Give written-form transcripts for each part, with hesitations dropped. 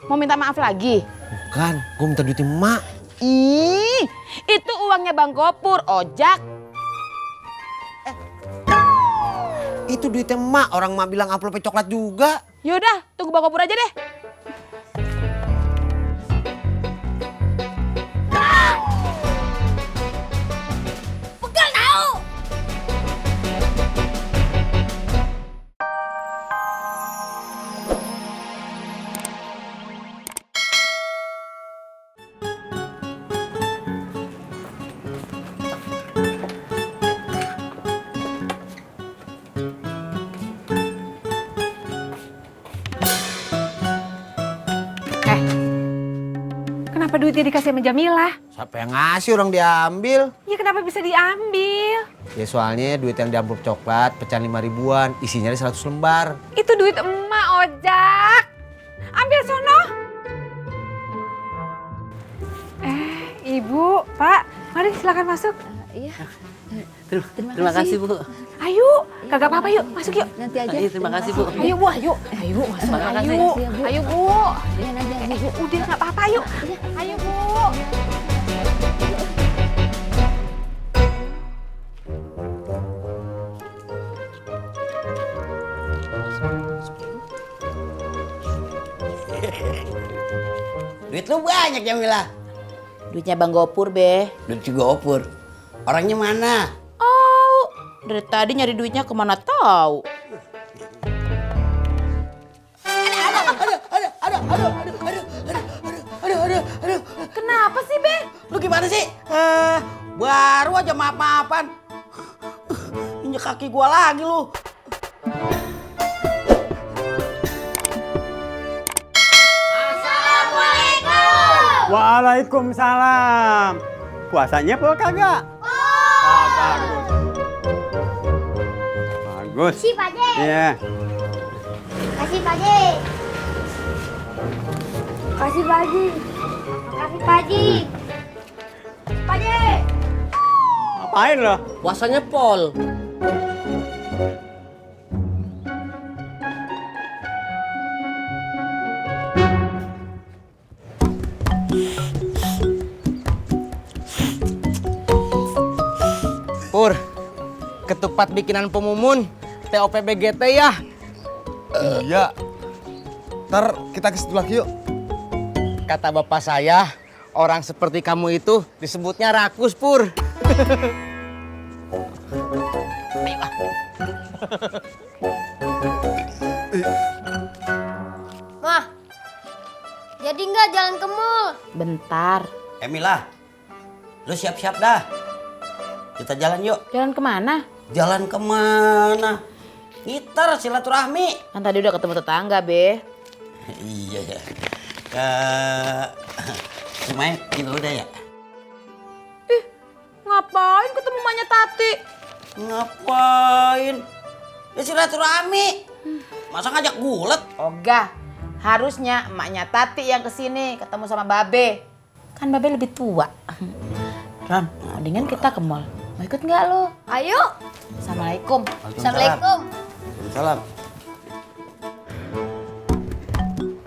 Mau minta maaf lagi? Bukan, gue minta duit emak. Ih, itu uangnya Bang Gopur, ojak. Itu duit emak, orang emak bilang amplopnya coklat juga. Yaudah, tunggu Bang Gopur aja deh. Pegal tahu. Kenapa duitnya dikasih sama Jamilah? Siapa yang ngasih orang diambil? Ya kenapa bisa diambil? Ya soalnya duit yang di amplop coklat pecahan 5 ribuan, isinya ada 100 lembar. Itu duit emak, ojak. Ambil sono. Ibu, Pak, mari silakan masuk. Iya. Terima kasih Bu. Ayo, kagak apa-apa yuk, masuk yuk. Nanti aja. Iya, terima kasih Bu. Ayo Bu, ayo. Ayo, masuk. Terima kasih. Ayo, Iya, Bu. ayo Bu. Lihat aja Bu. Udah nggak apa-apa, yuk. Ayo Bu. Duit lu banyak ya Mila. Duitnya Bang Gopur, Be. Duit si Gopur. Orangnya mana? Oh, dari tadi nyari duitnya kemana tahu. Kenapa sih, Be? Lu gimana sih? Baru aja maaf-maafan. Injek kaki gua lagi lu. Waalaikumsalam. Puasanya apa kagak? Oh, bagus. Bagus. Kasih Pak De. Iya. Kasih Pak De. Kasih Pak Haji. Makasih Pak Haji. Pak De. Apain lo? Puasanya Pol. Pur, ketupat bikinan Pemumun, TOPBGT ya. Iya. Ntar kita ke situ lagi yuk. Kata bapak saya, orang seperti kamu itu disebutnya rakus, Pur. Mah. Jadi nggak jalan ke mall? Bentar. Mila, lu siap-siap dah. Kita jalan yuk. Jalan kemana? Jalan kemana? Ngitar silaturahmi. Kan tadi udah ketemu tetangga, Be. Iya ya. Ke Sumai gitu udah ya. Ngapain ketemu mamanya Tati? Ngapain? Ya silaturahmi. Masa ngajak gulet? Ogah, harusnya emaknya Tati yang kesini ketemu sama Babe. Kan Babe lebih tua. Ron, mendingan kita ke mall. Mau ikut nggak lo? Ayo. Assalamualaikum. Assalamualaikum. Salam.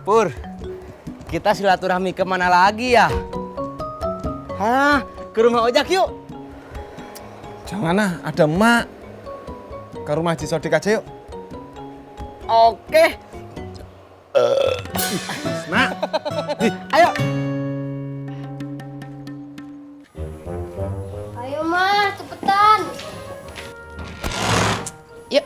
Pur, kita silaturahmi kemana lagi ya? Hah, ke rumah ojak yuk. Jangan ah, ada emak. Ke rumah Haji Sodik aja yuk. Oke. Nah, Ayo. Ayo Mas, cepetan. Yuk.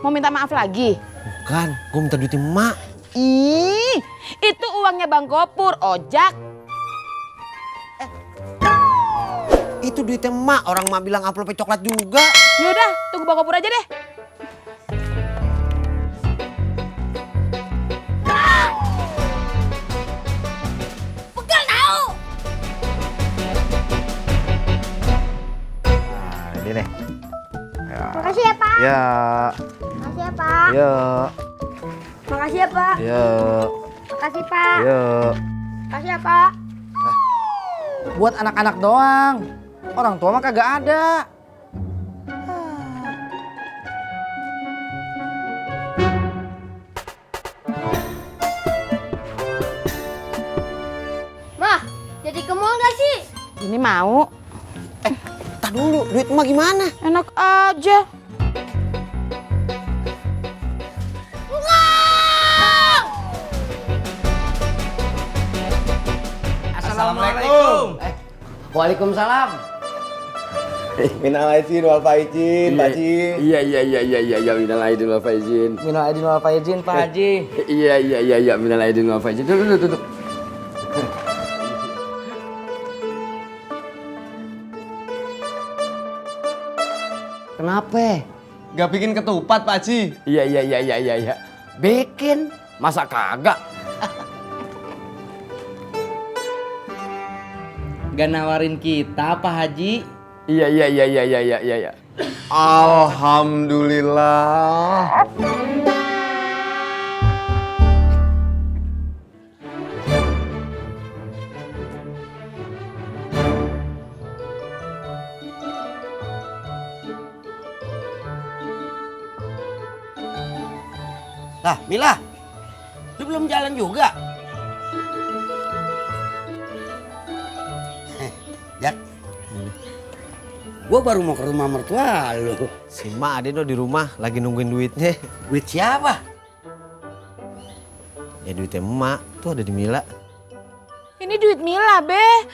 Mau minta maaf lagi? Bukan, gue minta duit emak. Ih, itu uangnya Bang Gopur, ojak. Itu duit emak, orang emak bilang amplopnya coklat juga. Yaudah, tunggu Bang Gopur aja deh. Pegal tahu. nah ini nih. Makasih ya Pak. Ya, Makasih ya Pak. ya, Makasih ya Pak. ya, Makasih Pak. ya. Makasih ya Pak. Buat anak-anak doang. Orang tua mah kagak ada. Mah, jadi ke mall gak sih? Ini mau. Tah dulu, duit emak gimana? Enak aja. Assalamualaikum. Waalaikumsalam. Minal aidin wal faizin, Pak Haji. Iya, minal aidin wal faizin. Minal aidin wal faizin, Pak Haji. Iya, minal aidin wal faizin. Duduk. Kenapa? Gak bikin ketupat, Pak Haji. Iya. Bikin. Masa kagak? Gak nawarin kita, Pak Haji. Iya. Alhamdulillah. Lah, Mila, lu belum jalan juga? Jak, gua baru mau ke rumah mertua lu. Si Mak ada di rumah, lagi nungguin duitnya. Duit siapa? Ya duitnya emak, tuh ada di Mila. Ini duit Mila, Be.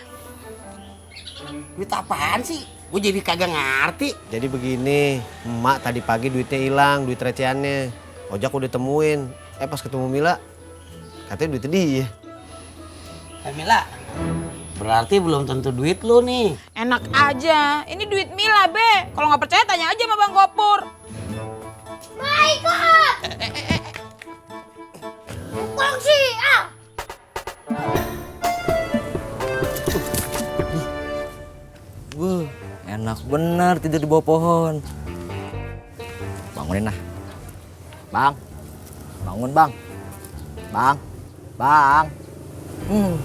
Duit apaan sih? Gue jadi kagak ngerti. Jadi begini, emak tadi pagi duitnya hilang, duit recehannya. Ojak udah temuin, pas ketemu Mila, katanya duitnya dia. Mila, berarti belum tentu duit lu nih. Enak aja. Ini duit Mila, Be. Kalau nggak percaya tanya aja sama Bang Gopur. Ikut! Pulang sih, ah! Enak bener tidur di bawah pohon. Bangunin lah. Bang, bangun bang. Bang.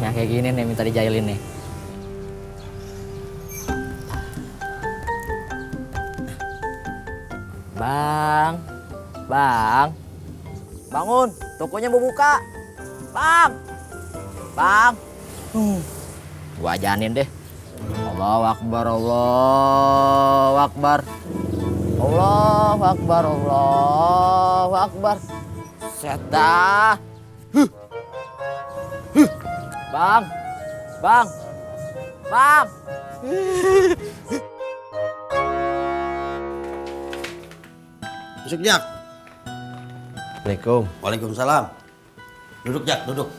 Ya kayak gini nih minta dijailin nih. Bang, bangun, tokonya mau buka. Bang. Gua ajanin deh. Allahu Akbar, Allahu Akbar. Allahu Akbar, Allahu Akbar. Seta. Bang. Masuk, Jak. Assalamualaikum. Waalaikumsalam. Duduk, Jak, duduk.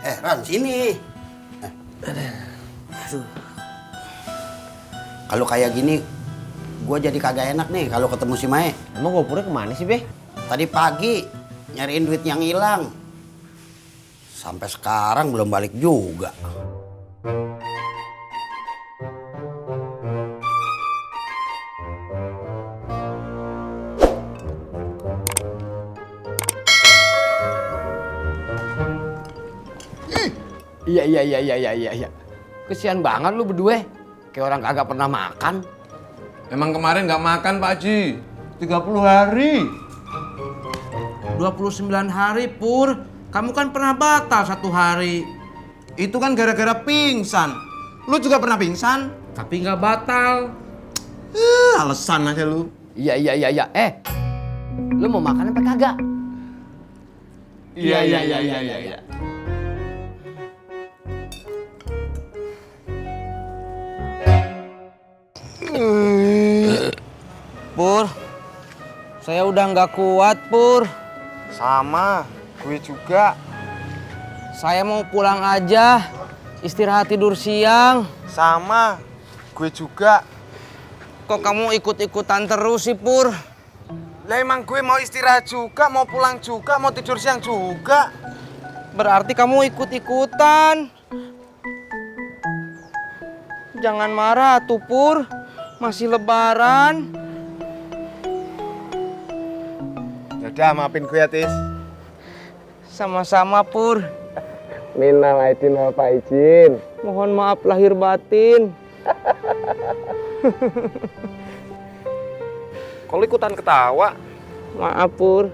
Ran, sini. Aduh. Kalau kayak gini, gue jadi kagak enak nih kalau ketemu si Mae. Emang Gopurnya kemana sih, Be? Tadi pagi nyariin duit yang hilang. Sampai sekarang belum balik juga. Iya. Kesian banget lu berdua. Kayak orang kagak pernah makan. Emang kemarin nggak makan, Pak Haji. 30 hari. 29 hari, Pur. Kamu kan pernah batal 1 hari. Itu kan gara-gara pingsan. Lu juga pernah pingsan, tapi nggak batal. Alasan aja lu. Iya. Lu mau makan apa kagak? Iya. Pur, saya udah nggak kuat, Pur. Sama, gue juga. Saya mau pulang aja, istirahat tidur siang. Sama, gue juga. Kok kamu ikut-ikutan terus sih, Pur? Lah emang gue mau istirahat juga, mau pulang juga, mau tidur siang juga. Berarti kamu ikut-ikutan. Jangan marah tuh, Pur. Masih lebaran. Yaudah, maafin gue ya, Tis. Sama-sama, Pur. Minal aidin wal faizin. Mohon maaf lahir batin. Kok lu ikutan ketawa? Maaf Pur,